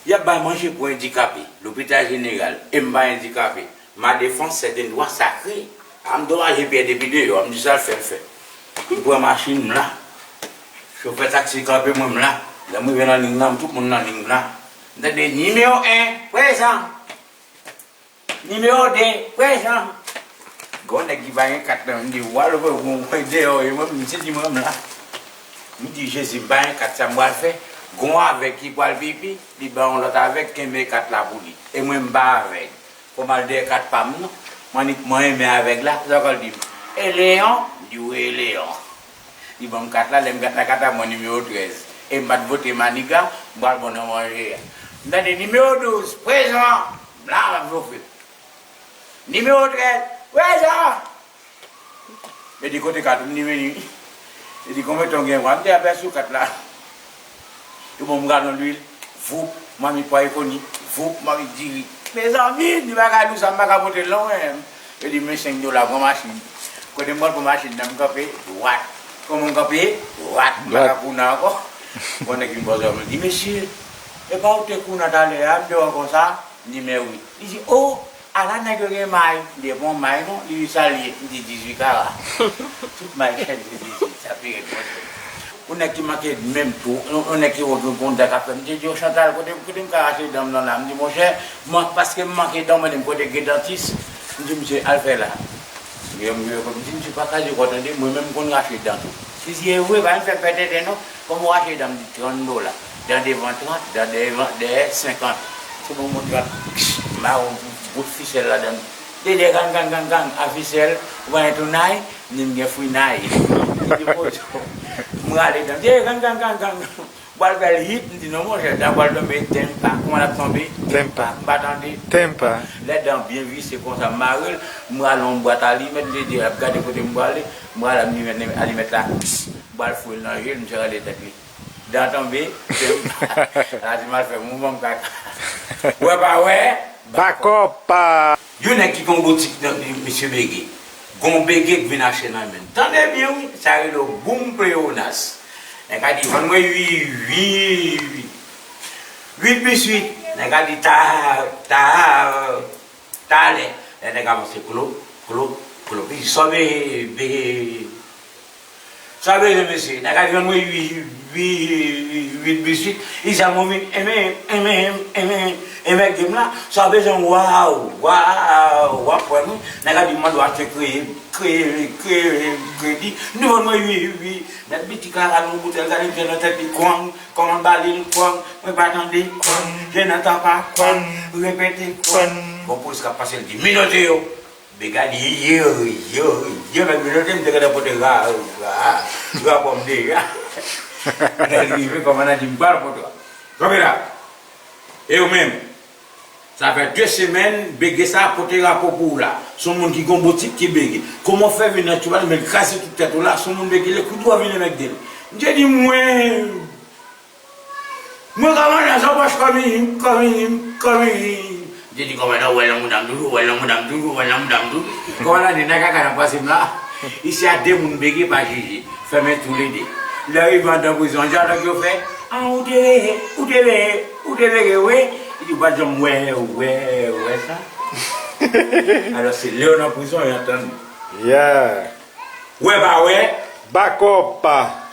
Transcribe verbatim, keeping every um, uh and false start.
Y ap bay manje pou andikape, lopital jeneral, e m pa andikape. Ma défense, c'est un droit sacré. A m domaje pyè depi deyò, m di sa l fè, l fè. M pran machin, m la. Chofè taksi kanpe, mwen, m la. Lè m rive nan liy nan, tout moun nan liy, m la. M tande nimewo en, prezan. Nimewo de, prezan. Gon nèg ki pa gen kat nan, m di, "Wa, lè mwen, mwen, mwen deyò, e mwen, m sezi mwen, m la." M di, "Jezi, m pa gen kat, sa m pral fè?" Gon avèg ki pral pipi, li ba yon lòt avèg, kenbe kat la pou li. E mwen, m pa avèg. Fò m al dèyè kat pa m, non. M annik mwen renmen avèg la, sa w di m? E Leyon? M di, "Wi, e Leyon." Li ban m kat la, lè m kat la, kat la, mwen nimewo trèz. E m pa t vote maniga, m pral bon nan manje a. M tande nimewo douz, prezan! M la, m ap chofe. Nimewo trèz, prezan! Yo di, "Kote kat ou?" M di, "Vini." Yo di, "Konbyen tan w gen?" M di, "Apèsou kat la." Yo ban m galon lwil, voup, mamit pwa e koni, voup, mamit diri. Mezanmi, m di, "Bagay lou sa, m pa ka pote l non, mwen." Yo di, "Men senk dola, pran machin." Kote m pral pran machin nan, m kanpe dwat. Kòman m kanpe? Dwat. M pa ka kouri ankò. Bon, nèg vin bò zòrèy mwen, di, "Mesye, e pa ou te kouri talè a?" M di, "Ankò sa?" M di, "Men wi." Li di, "O, ala nèg yo gen may." M di, "E pa yon may non, li di sa l ye." M di, "Dizuit kara." Tout may chèn se dizuit, sa pi rèd, monchè. Yon nèg ki manke menm tou, yon, yon nèg ki wè gen kontak ap fè. M te di, "O Chantal, kote, kote m ka rache dan m nan la?" M di, "Monchè, mwen, paske m manke dan, mwen, m kote gen dantis?" M di, "Misye, al fè la." Yo, m di, "Misye, pa kraze kò tande, mwen menm m konn rache dan tou." Li di, "E vre, pa vin fè m pè tenten non, kòman w rache dan?" M di, "Trant dola. Dan devan trant, dan devan, dèyè senkant." Se bon, mwen trant, mawon, bout fisèl ladan. Dèyè, gang, gang, gang, gang, a fisèl, ou pa gen tou nay, m di, "M gen fwi nay." M di, "Pozo." M rale dan, dèyè, gang, gang, gang, gang. M pral fè l hit, m di, "Non, monchè, dan pral tonbe, tenpa." Kòman l ap tonbe? Tenpa. M pa tande. Tenpa. Lè dan byen visye konsa, m mare l, m rale yon bwat alimèt, m te di, "Ap gade kote m prale." M rale alimèt, alimèt la, m pral foure l nan je l, misye rale tèt li. Dan tonbe, tenpa. La di m al fè mouvman m kaka. Wè pa wè? Bakòp! Yon nèg ki gen yon boutik nan, misye Bege. Gon Bege k vin achte nan men l. Tande byen wi, sa rele w boum pleyonas. Nèg la di, "Vann mwen uit, uit, uit, uit biswit." Nèg la di, "Ta, ta, talè." Lè nèg la avanse, klop, klop, klop. Li di, "Sa w be, be, sa w bezwen, mesye?" Nèg la di, "Vann mwen uit, uit, uit biswit." Li di, "Sa mwen vin enmen, enmen, enmen, enmen gem la. Sa w bezwen?" "Waw, waw, w ap wè mwen." Nèg la di, "M mande w achte kredi, kredi, kredi, kredi." "Nou vann mwen wi, wi." Nèg bitik la rale yon boutèl, gade misye nan tèt li, kwang, kòman bali l, kwang, mwen pa tande, kwang, je nan tanpa, kwang, repete, kwang. Gon polis k ap pase, l di, "Minote yo." Bege di, "Yo, yo, yo, mèt minote, m te gentan pote ra, ra, rapò m deja." Lè l rive, kòmandan di, "M pral pote ra." Kanpe la. E ou menm? Sa fè de semèn, Bege sa pote rapò pou ou la. Se yon moun ki gon boutik ki Bege. Kòman w fè vin nan Cuba, men l kraze tout tèt ou la, se yon moun Bege, lè kout ou a vin nan mèt de l. M te di mwen, mwen kòmandan Jean Roche kòmi, kòmi, kòmi. M te di kòmandan, ou wè nan mouda m toujou, ou wè nan mouda m toujou, ou wè nan mouda m toujou. Kòmandan di, nan kaka nan pase m la. Isi a de moun Bege pa jije. Fèmen toulede. Lè rive anndan prizon, dyalòg yo fè, "An, ou te veye, ou te veye, ou te veye, wi." Li di, "Ou pa t janm wè, wè, wè sa." Alò, se lè yo nan prizon, yo antann. Yeah. Wè pa wè. Bakòp pa.